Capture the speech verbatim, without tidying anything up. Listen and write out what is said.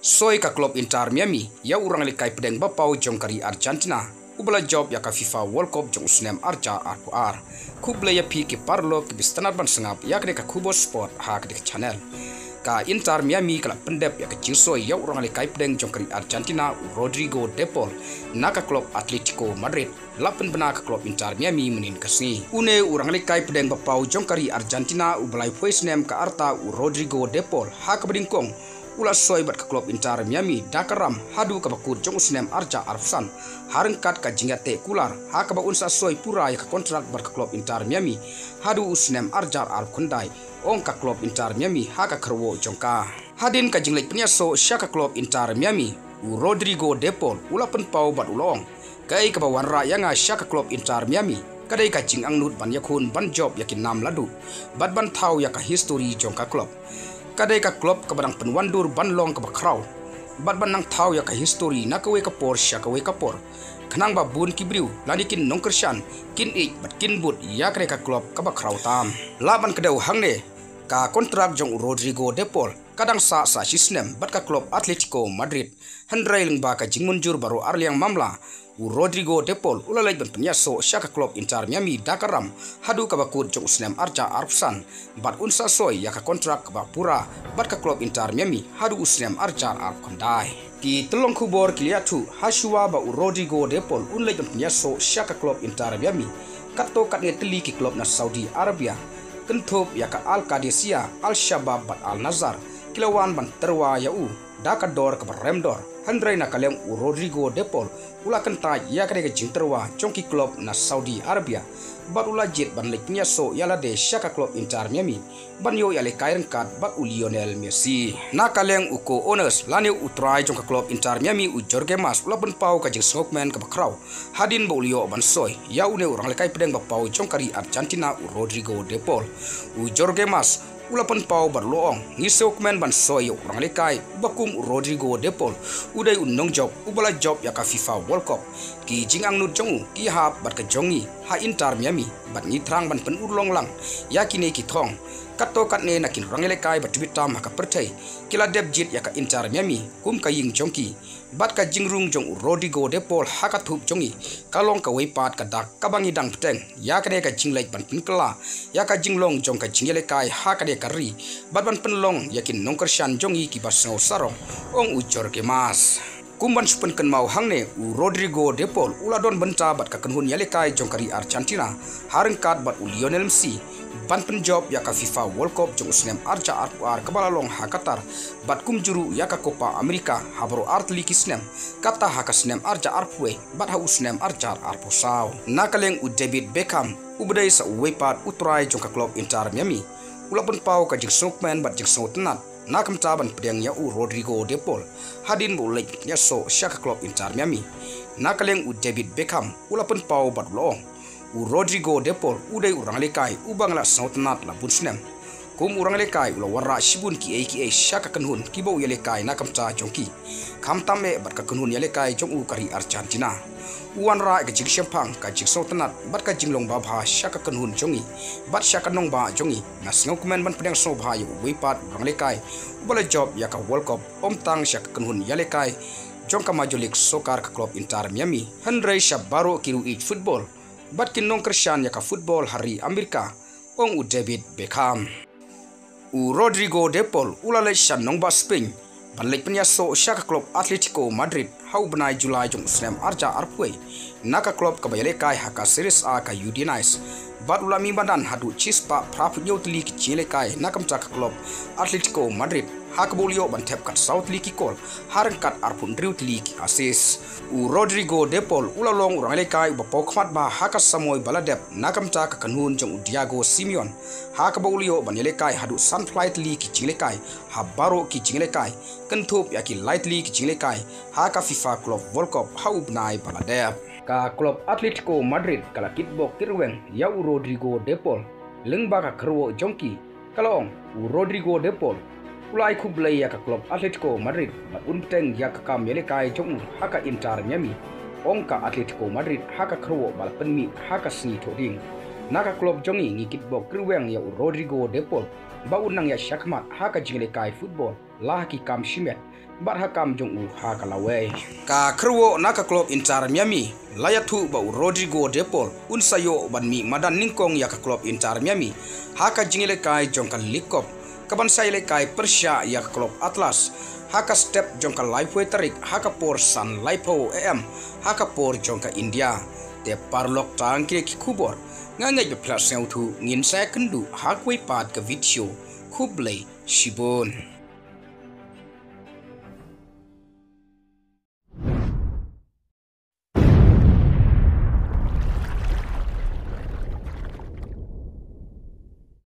Soi ka klub Inter Miami ïa u rangïalehkai pdeng ba paw jong ka ri Argentina uba la jop ïa ka FIFA World Cup jong u snem arhajar arphew ar. Khublei ïa phi ki paralok kiba sngewtynnad ban sngap ïa kane ka khubor sport ha kane ka channel. Ka Inter Miami ka la pyndep ïa ka jingsoi ïa u rangïalehkai pdeng jong ka ri Argentina u Rodrigo De Paul na ka klub Atletico Madrid. La pynbna ka klub Inter Miami mynhynnin ka sngi. Une u rangïalehkai pdeng ba paw jong ka ri Argentina uba laiphew snem ka rta u Rodrigo De Paul ha kaba nyngkong u la soi bad ka klub Inter Miami da ka ram haduh kaba kut jong u snem arhajar arphew san ha ryngkat ka jingïateh kular ha kaba un sa soi pura ïa ka kontrak bad ka klub Inter Miami haduh u snem arhajar arphew khyndai, ong ka klub Inter Miami ha ka kyrwoh jong ka. Hadien ka jingleit pynïasoh sha ka klub Inter Miami, u Rodrigo De Paul u la pynpaw bad u la ong, kaei kaba wanrah ïa nga sha ka klub Inter Miami ka dei ka jingangnud ban ïakhun ban jop ïa ki nam laduh bad ban thaw ïa ka histori jong ka klub. Ka dei ka klub kaba dang pynwandur ban long kaba khraw bad ban nang thaw ïa ka histori na kawei ka por sha kawei ka por, khnang ba bun ki briew lane ki nongkyrshan kin ïeit bad kin bud ïa kane ka klub kaba khraw tam. Lah ban kdew hangne, ka kontrak jong u Rodrigo De Paul ka dang sah sa shisnem bad ka klub Atletico Madrid. Hynrei lyngba ka jingmynjur baroh arliang mamla, u Rodrigo De Paul u la leit ban pynïasoh sha ka klub Inter Miami da ka ram haduh kaba kut jong u snem arhajar arphew san bad un sa soi ïa ka kontrak kaba pura bad ka klub Inter Miami haduh u snem arhajar arphew khyndai. Ki tyllong khubor ki la ïathuh, ha shuwa ba u Rodrigo De Paul un leit ban pynïasoh sha ka klub Inter Miami, katto katne tylli ki klub na Saudi Arabia, kynthup ïa ka Al Qadisiyah, Al Shabab bad Al Nassr, ki la wan ban tyrwa ïa u da ka dor kaba rem dor. Hynrei na ka liang u Rodrigo De Paul u la kyntait ïa kane ka jingtyrwa jong ki klub na Saudi Arabia bad u la jied ban leit pynïasoh ïa lade sha ka klub Inter Miami ban ïoh ïalehkai ryngkat bad u Lionel Messi. Na ka liang u co-owners lane u trai jong ka klub Inter Miami u Jorge Mas u la pynpaw ka jingsngewkmen kaba khraw hadien ba u la ïoh ban soi ïa une u rangïalehkai pdeng ba paw jong ka ri Argentina u Rodrigo De Paul. U Jorge Mas u la pynpaw bad u la ong, ngi sngewkmen ban soi ïa u rangïalehkai uba kum u Rodrigo De Paul, u dei u nongjop uba la jop ïa ka FIFA World Cup. Ki jingangnud jong u ki hap bad ka jong ngi ha Inter Miami bad ngi thrang ban pynurlong lang ïa kine ki thong. Katto katne na ki rangïalehkai ba tbit tam ha ka pyrthei ki la dep jied ïa ka Inter Miami kum ka ïing jong ki. Bad ka jingrung jong u Rodrigo De Paul ha ka thup jong ngi ka long kawei pat ka dak kaba ngi dang bteng ïa kane ka jingleit ban pynkylla ïa ka jinglong jong ka jingïalehkai ha kane ka ri bad ban pynlong ïa ki nongkyrshan jong ngi kiba sngew sarong, ong u Jorge Mas. Kum ban shu pynkynmaw hangne, u Rodrigo De Paul u la don bynta bad ka kynhun ïalehkai jong ka ri Argentina ha ryngkat bad u Lionel Messi ban pynjop ïa ka FIFA World Cup jong u snem arhajar arphew ar kaba la long ha Qatar bad kumjuh ruh ïa ka Copa America ha baroh ar tylli ki snem, kata ha ka snem arhajar arphew wei bad ha u snem arhajar arphew saw. Na ka liang u David Beckham uba dei sa uwei pat u trai jong ka klub Inter Miami u la pynpaw ka jingsngewkmen bad jingsngewtynnad na ka bynta ban pdiang ïa u Rodrigo De Paul hadien ba u leit pynïasoh sha ka klub Inter Miami. Na ka liang u David Beckham u la pynpaw bad u la ong, u Rodrigo De Paul u dei u rangïalehkai uba nga la sngewtynnad la bun snem. Kum u rangïalehkai u la wanrah shibun kiei kiei sha ka kynhun kiba u ïalehkai na ka bynta jong ki, khamtam eh bad ka kynhun ïalehkai jong u ka ri Argentina. U wanrah ka jingshemphang, ka jingsngewtynnad bad ka jinglong babha sha ka kynhun jong ngi bad sha ka nongbah jong ngi. Nga sngewkmen ban pdiang sngewbha ïa uwei pat u rangïalehkai uba la jop ïa ka World Cup, ym tang sha ka kynhun ïalehkai jong ka Major League Soccer ka klub Inter Miami, hynrei sha baroh ki riewieid football bad ki nongkyrshan ïa ka football ha ri Amerika, ong u David Beckham. U Rodrigo De Paul u la leit sha nongbah Spain ban leit pynïasoh sha ka klub Atletico Madrid ha u bnai July jong u snem arhajar arphew wei na ka klub kaba ïalehkai ha ka Serie A ka Udinese. Bad u la mih madan haduh shispah phraphew hynñiew tylli ki jingïalehkai na ka bynta ka klub Atletico Madrid, ha kaba u la ïoh ban thep kat saw tylli ki kol ha ryngkat arphew hynriew tylli ki assist. U Rodrigo De Paul u la long u rangïalehkai uba paw khmat bha ha ka samoi ba la dep na ka bynta ka kynhun jong u Diego Simeone, ha kaba u la ïoh ban ïalehkai haduh sanphew lai tylli ki jingïalehkai ha baroh ki jingïalehkai, kynthup ïa ki lai tylli ki jingïalehkai ha ka FIFA Club World Cup ha u bnai ba la dep. Ka klub Atletico Madrid ka la kitbok kitrwiang ïa u Rodrigo De Paul lyngba ka kyrwoh jong ki, ka la ong, u Rodrigo De Paul u la ai khublei ïa ka klub Atletico Madrid bad un bteng ïa ka kam ïalehkai jong u ha ka Inter Miami. Ong ka Atletico Madrid ha ka kyrwoh ba la pynmih ha ka sngi Thohdieng, na ka klub jong ngi ngi kitbok kitrwiang ïa u Rodrigo De Paul ba un nang ïaid shakhmat ha ka jingïalehkai football la ha ki kam shimet bad ha kam jong u ha ka lawei. Ka kyrwoh na ka klub Inter Miami la ïathuh ba u Rodrigo De Paul un sa ïoh ban mih madan nyngkong ïa ka klub Inter Miami ha ka jingïalehkai jong ka League Cup, kaban sa ïalehkai pyrshah ïa ka klub Atlas ha ka step jong ka laiphew tarik ha ka por san laiphew A M ha ka por jong ka India. Te paralok, tang kine ki khubor, nga ngeit ba phi la sngewthuh, ngin sa ïakynduh ha kawei pat ka video. Khublei shibun.